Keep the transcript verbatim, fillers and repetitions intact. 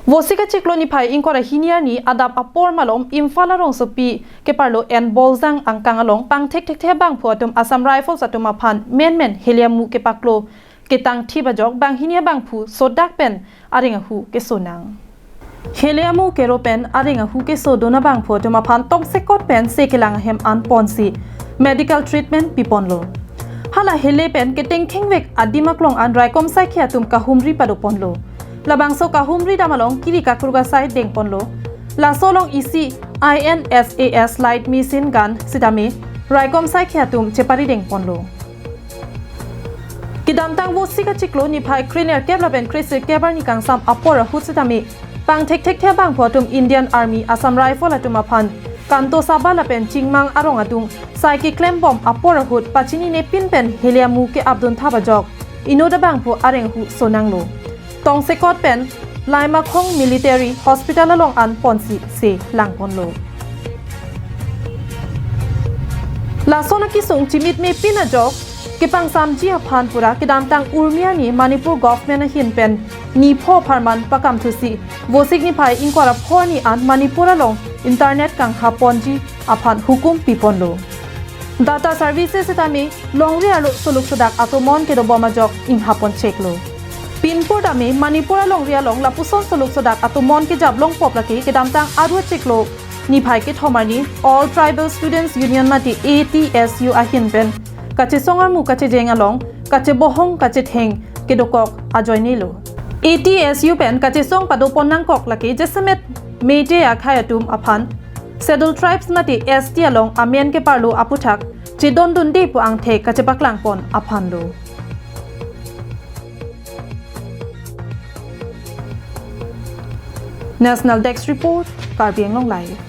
Vosik achiklo niphai ingkoi ra hini arni adap apor malom Imphal arongsopi keparlo N Boljang angkang along pangthek thekthe abangphu atum Assam Rifles atum aphan menmen heliamu kepaklo ketang thip ajok banghini abangphu sodak pen areng ahu kesonang. Heliamu kero pen areng ahu kesodun abangphu atum aphan tongsekot pen se kelang ahem an ponsi medical treatment piponlo. Hala hele pen ketengthengvek adim aklong an raikom saikhi atum kahumri padoponlo. Labangso kahumri dam along kiri kakruk asai dengponlo. Laso along isi I N S A S light machine gun sitame raikom saikhi atum chepari dengponlo. Kedamtang Vosik achiklo niphai krenerkep lapen kresirkep arni kangsam apor ahut sitame pangthek thekthe abangphu atum Indian Army, Assam Rifle atum aphan kanto saba lapen chingmang arong adung sai keklembom apor ahut pachinine pin pen heliamu ke-apdun thap ajok inut abangphu areng ahu sonanglo. Tongsekot pen Laimakhong Military Hospital along an ponsi se langponlo. Lason akesung chimitme pin ajok kepangsamji aphan pura kedamtang Urmi arni Manipur government ahin pen nipho apharman pakamthusi Vosik niphai ingkoi ra pho arni an Manipur along internet kanghaponji aphan hukum piponlo. Data services sitame longri arlo soluk sodak atomon kedobom ajok inghapon cheklo. Pinpur tame Manipur alongri along lapuson soluk sodak atomon kejap longpop lake kedamtang Aru achiklo niphai kethom arni All Tribal Students Union mate A T S U ahin pen kachesong armu kachejeng along kachebohong kachetheng kedokok ajoinelo. A T S U pen kachesong padopon nangkok lake jasemet Meitei akhei atum aphan Scheduled Tribes mate S T along amen keparlo aputhak chedondunde pu angthek kachepaklangpon aphanlo. National Desk Report, Karbi Anglong Live.